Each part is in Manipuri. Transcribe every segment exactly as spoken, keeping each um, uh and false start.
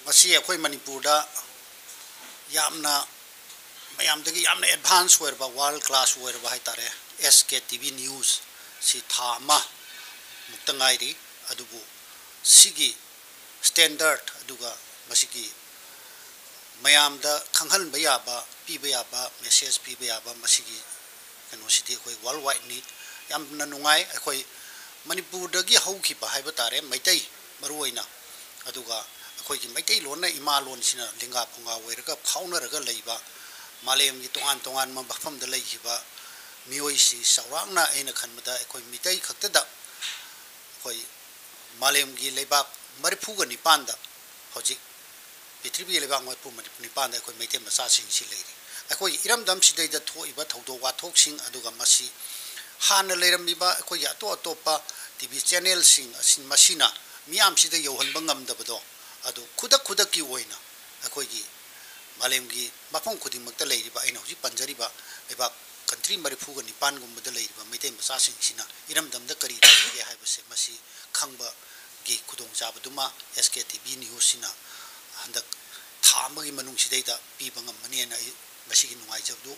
ꯃꯁꯤ ꯑꯩꯈꯣꯏ ꯃꯅꯤꯄꯨꯔꯗ ꯌꯥꯝꯅ, ꯃꯌꯥꯝꯗꯒꯤ ꯌꯥꯝꯅ advance ꯑꯣꯏꯔꯕ, world class ꯑꯣꯏꯔꯕ ꯍꯥꯏ ꯇꯥꯔꯦ, S K T V News ꯁꯤ ꯊꯥ ꯑꯃ ꯃꯨꯛꯇ ꯉꯥꯏꯔꯤ꯫ ꯑꯗꯨꯕꯨ ꯁꯤꯒꯤ standard, ꯑꯗꯨꯒ ꯃꯁꯤꯒꯤ ꯃꯌꯥꯝꯗ ꯈꯪꯍꯟꯕ ꯌꯥꯕ, ꯄꯤꯕ ꯌꯥꯕ, message ꯄꯤꯕ ꯌꯥꯕ, ꯃꯁꯤꯒꯤ ꯀꯩꯅꯣꯁꯤꯗꯤ ꯑꯩꯈꯣꯏ world wide ꯅꯤ꯫ ꯌꯥꯝꯅ ꯅꯨꯡꯉꯥꯏ꯫ ꯑꯩꯈꯣꯏ ꯃꯅꯤꯄꯨꯔꯗꯒꯤ ꯍꯧꯈꯤꯕ ꯍꯥꯏꯕ ꯇꯥꯔꯦ, ꯃꯩꯇꯩ ꯃꯔꯨꯑꯣꯏꯅ, ꯑꯗꯨꯒ ꯑꯩꯈꯣꯏꯒꯤ ꯃꯩꯇꯩꯂꯣꯟꯅ ꯏꯃꯥ ꯂꯣꯟꯁꯤꯅ ꯂꯤꯡꯒꯥ ꯐꯨꯡꯒꯥ ꯑꯣꯏꯔꯒ ꯐꯥꯎꯅꯔꯒ ꯂꯩꯕ, ꯃꯥꯂꯦꯝꯒꯤ ꯇꯣꯉꯥꯟ ꯇꯣꯉꯥꯟꯕ ꯃꯐꯝꯗ ꯂꯩꯈꯤꯕ ꯃꯤꯑꯣꯏꯁꯤ ꯆꯥꯎꯔꯥꯛꯅ ꯑꯩꯅ ꯈꯟꯕꯗ ꯑꯩꯈꯣꯏ ꯃꯤꯇꯩ ꯈꯛꯇꯗ, ꯑꯩꯈꯣꯏ ꯃꯥꯂꯦꯝꯒꯤ ꯂꯩꯕꯥꯛ ꯃꯔꯤꯐꯨꯒ ꯅꯤꯄꯥꯟꯗ, ꯍꯧꯖꯤꯛ ꯄ꯭ꯔꯤꯊꯤꯕꯤꯒꯤ ꯂꯩꯕꯥꯛ ꯃꯔꯤꯐꯨ ꯅꯤꯄꯥꯟꯗ ꯑꯩꯈꯣꯏ ꯃꯩꯇꯩ ꯃꯆꯥꯁꯤꯡꯁꯤ ꯂꯩꯔꯤ꯫ ꯑꯩꯈꯣꯏꯒꯤ ꯏꯔꯝꯗꯝꯁꯤꯗꯩꯗ ꯊꯣꯛꯏꯕ ꯊꯧꯗꯣꯛ ꯋꯥꯊꯣꯛꯁꯤꯡ, ꯑꯗꯨꯒ ꯃꯁꯤ ꯍꯥꯟꯅ ꯂꯩꯔꯝꯃꯤꯕ ꯑꯩꯈꯣꯏꯒꯤ ꯑꯇꯣꯞ ꯑꯇꯣꯞꯄ T V channel ꯁꯤꯡ ꯑꯁꯤ, ꯃꯁꯤꯅ ꯃꯤꯌꯥꯝꯁꯤꯗ ꯌꯧꯍꯟꯕ ꯉꯝꯗꯕꯗꯣ, ꯑꯗꯨ ꯈꯨꯗꯛ ꯈꯨꯗꯛꯀꯤ ꯑꯣꯏꯅ ꯑꯩꯈꯣꯏꯒꯤ ꯃꯥꯂꯦꯝꯒꯤ ꯃꯐꯝ ꯈꯨꯗꯤꯡꯃꯛꯇ ꯂꯩꯔꯤꯕ, ꯑꯩꯅ ꯍꯧꯖꯤꯛ ꯄꯟꯖꯔꯤꯕ ꯂꯩꯕꯥꯛ country ꯃꯔꯤꯐꯨꯒ ꯅꯤꯄꯥꯟꯒꯨꯝꯕꯗ ꯂꯩꯔꯤꯕ ꯃꯩꯇꯩ ꯃꯆꯥꯁꯤꯡꯁꯤꯅ ꯏꯔꯝꯗꯝꯗ ꯀꯔꯤ ꯂꯩꯔꯤꯒꯦ ꯍꯥꯏꯕꯁꯦ ꯃꯁꯤ ꯈꯪꯕꯒꯤ ꯈꯨꯗꯣꯡꯆꯥꯕꯗꯨꯃ S K T V News ꯁꯤꯅ ꯍꯟꯗꯛ ꯊꯥ ꯑꯃꯒꯤ ꯃꯅꯨꯡꯁꯤꯗꯩꯗ ꯄꯤꯕ ꯉꯝꯃꯅꯤ ꯍꯥꯏꯅ ꯑꯩ ꯃꯁꯤꯒꯤ ꯅꯨꯡꯉꯥꯏꯖꯕꯗꯨ,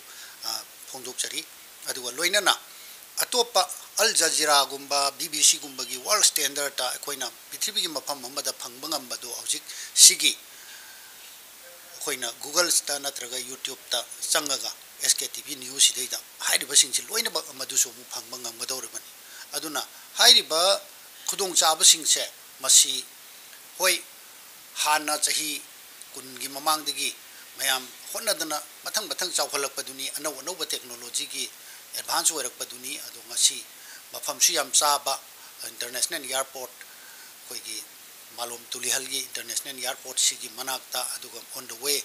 ꯑ, ꯐꯣꯡꯗꯣꯛꯆꯔꯤ꯫ ꯑꯗꯨꯒ ꯂꯣꯏꯅꯅ ꯑꯇꯣꯞꯄ Al Jazeera ꯒꯨꯝꯕ, B B C ꯒꯨꯝꯕꯒꯤ world standard ꯇ ꯑꯩꯈꯣꯏꯅ ꯄ꯭ꯔꯤꯊꯤꯕꯤꯒꯤ ꯃꯐꯝ ꯑꯃꯗ ꯐꯪꯕ ꯉꯝꯕꯗꯨ ꯍꯧꯖꯤꯛ ꯁꯤꯒꯤ ꯑꯩꯈꯣꯏꯅ Google ꯇ ꯅꯠꯇ꯭ꯔꯒ YouTube ꯇ ꯆꯪꯉꯒ S K T V News ꯁꯤꯗꯩꯗ ꯍꯥꯏꯔꯤꯕꯁꯤꯡꯁꯤ ꯂꯣꯏꯅꯃꯛ ꯃꯗꯨꯁꯨ ꯑꯃꯨꯛ ꯐꯪꯕ ꯉꯝꯒꯗꯧꯔꯤꯕꯅꯤ꯫ ꯑꯗꯨꯅ ꯍꯥꯏꯔꯤꯕ ꯈꯨꯗꯣꯡꯆꯥꯕꯁꯤꯡꯁꯦ ꯃꯁꯤ, ꯍꯣꯏ, ꯍꯥꯟꯅ ꯆꯍꯤ ꯀꯨꯟꯒꯤ ꯃꯃꯥꯡꯗꯒꯤ ꯃꯌꯥꯝ ꯍꯣꯠꯅꯗꯅ ꯃꯊꯪ ꯃꯊꯪ ꯆꯥꯎꯈꯠꯂꯛꯄꯗꯨꯅꯤ, ꯑꯅꯧ ꯑꯅꯧꯕ technology ꯒꯤ advance ꯑꯣꯏꯔꯛꯄꯗꯨꯅꯤ꯫ ꯑꯗꯣ ꯉꯁꯤ ꯃꯐꯝꯁꯨ ꯌꯥꯝ ꯆꯥꯕ, international airport, ꯑꯩꯈꯣꯏꯒꯤ ꯃꯥꯂꯣꯝ ꯇꯨꯂꯤꯍꯜꯒꯤ international airport ꯁꯤꯒꯤ ꯃꯅꯥꯛꯇ, ꯑꯗꯨꯒ on the way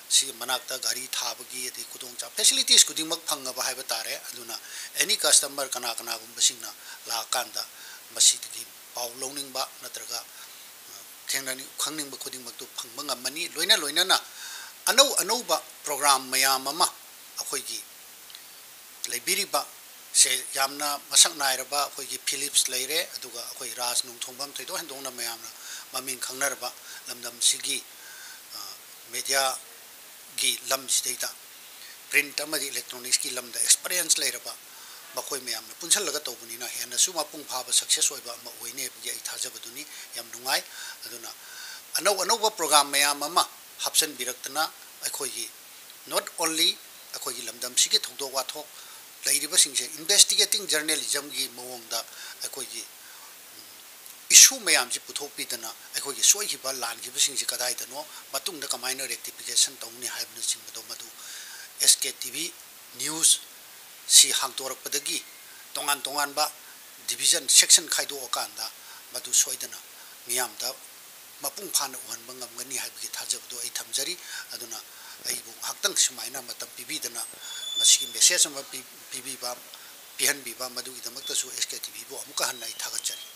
ꯁꯤꯒꯤ ꯃꯅꯥꯛꯇ ꯒꯥꯔꯤ ꯊꯥꯕꯒꯤ ꯑꯗꯩ ꯈꯨꯗꯣꯡꯆꯥꯕ, facilities ꯈꯨꯗꯤꯡꯃꯛ ꯐꯪꯉꯕ ꯍꯥꯏꯕ ꯇꯥꯔꯦ꯫ ꯑꯗꯨꯅ any customer ꯀꯅꯥ ꯀꯅꯥꯒꯨꯝꯕꯁꯤꯡꯅ ꯂꯥꯛꯑꯀꯥꯟꯗ ꯃꯁꯤꯗꯒꯤ ꯄꯥꯎ ꯂꯧꯅꯤꯡꯕ ꯅꯠꯇ꯭ꯔꯒ, ꯑ, ꯊꯦꯡꯅꯅꯤꯡ-, ꯈꯪꯅꯤꯡꯕ ꯈꯨꯗꯤꯡꯃꯛꯇꯨ ꯐꯪꯕ ꯉꯝꯃꯅꯤ꯫ ꯂꯣꯏꯅ ꯂꯣꯏꯅꯅ ꯑꯅꯧ ꯑꯅꯧꯕ program ꯃꯌꯥꯝ ꯑꯃ ꯑꯩꯈꯣꯏꯒꯤ ꯂꯩꯕꯤꯔꯤꯕ ꯁꯦ ꯌꯥꯝꯅ ꯃꯁꯛ ꯅꯥꯏꯔꯕ ꯑꯩꯈꯣꯏꯒꯤ Philips ꯂꯩꯔꯦ, ꯑꯗꯨꯒ ꯑꯩꯈꯣꯏ ꯔꯥꯖ ꯅꯣꯡꯊꯣꯡꯕꯝ ꯊꯣꯏꯗꯣꯛ ꯍꯦꯟꯗꯣꯛꯅ ꯃꯌꯥꯝꯅ ꯃꯃꯤꯡ ꯈꯪꯅꯔꯕ ꯂꯝꯗꯝꯁꯤꯒꯤ, ꯑ, mediaꯒꯤ ꯂꯝꯁꯤꯗꯩꯗ print ꯑꯃꯗꯤ electronicsꯀꯤ ꯂꯝꯗ experience ꯂꯩꯔꯕ ꯃꯈꯣꯏ ꯃꯌꯥꯝꯅ ꯄꯨꯟꯁꯤꯜꯂꯒ ꯇꯧꯕꯅꯤꯅ ꯍꯦꯟꯅꯁꯨ ꯃꯄꯨꯡ ꯐꯥꯕ success ꯑꯣꯏꯕ ꯑꯃ ꯑꯣꯏꯅꯤ ꯍꯥꯏꯕꯒꯤ ꯑꯩ ꯊꯥꯖꯕꯗꯨꯅꯤ꯫ ꯌꯥꯝ ꯅꯨꯡꯉꯥꯏ꯫ ꯑꯗꯨꯅ ꯑꯅꯧ ꯑꯅꯧꯕ program ꯃꯌꯥꯝ ꯑꯃ ꯍꯥꯞꯆꯤꯟꯕꯤꯔꯛꯇꯅ ꯑꯩꯈꯣꯏꯒꯤ not only ꯑꯩꯈꯣꯏꯒꯤ ꯂꯝꯗꯝꯁꯤꯒꯤ ꯊꯧꯗꯣꯛ ꯋꯥꯊꯣꯛ ꯂꯩꯔꯤꯕꯁꯤꯡꯁꯦ investigating journalismꯒꯤ ꯃꯑꯣꯡꯗ ꯑꯩꯈꯣꯏꯒꯤ issue ꯃꯌꯥꯝꯁꯤ ꯄꯨꯊꯣꯛꯄꯤꯗꯅ ꯑꯩꯈꯣꯏꯒꯤ ꯁꯣꯏꯈꯤꯕ ꯂꯥꯟꯈꯤꯕꯁꯤꯡꯁꯤ ꯀꯗꯥꯏꯗꯅꯣ, ꯃꯇꯨꯡꯗ ꯀꯃꯥꯏꯅ rectification ꯇꯧꯅꯤ ꯍꯥꯏꯕꯅꯆꯤꯡꯕꯗꯣ ꯃꯗꯨ SKTV Newsꯁꯤ ꯍꯥꯡꯗꯣꯔꯛꯄꯗꯒꯤ ꯇꯣꯉꯥꯟ ꯇꯣꯉꯥꯟꯕ division, section ꯈꯥꯏꯗꯣꯛꯑꯀꯥꯟꯗ ꯃꯗꯨ ꯁꯣꯏꯗꯅ ꯃꯤꯌꯥꯝꯗ ꯃꯄꯨꯡ ꯐꯥꯅ ꯎꯍꯟꯕ ꯉꯝꯒꯅꯤ ꯍꯥꯏꯕꯒꯤ ꯊꯥꯖꯕꯗꯨ ꯑꯩ ꯊꯝꯖꯔꯤ꯫ ꯑꯗꯨꯅ ꯑꯩꯕꯨ ꯉꯥꯏꯍꯥꯛꯇꯪ ꯁꯨꯃꯥꯏꯅ ꯃꯇꯝ ꯄꯤꯕꯤꯗꯅ ꯃꯁꯤꯒꯤ message ꯑꯃ ꯄꯤ-, ꯄꯤꯕꯤꯕ, ꯄꯤꯍꯟꯕꯤꯕ, ꯃꯗꯨꯒꯤꯗꯃꯛꯇꯁꯨ SKTVꯕꯨ ꯑꯃꯨꯛꯀ ꯍꯟꯅ ꯑꯩ ꯊꯥꯒꯠꯆꯔꯤ꯫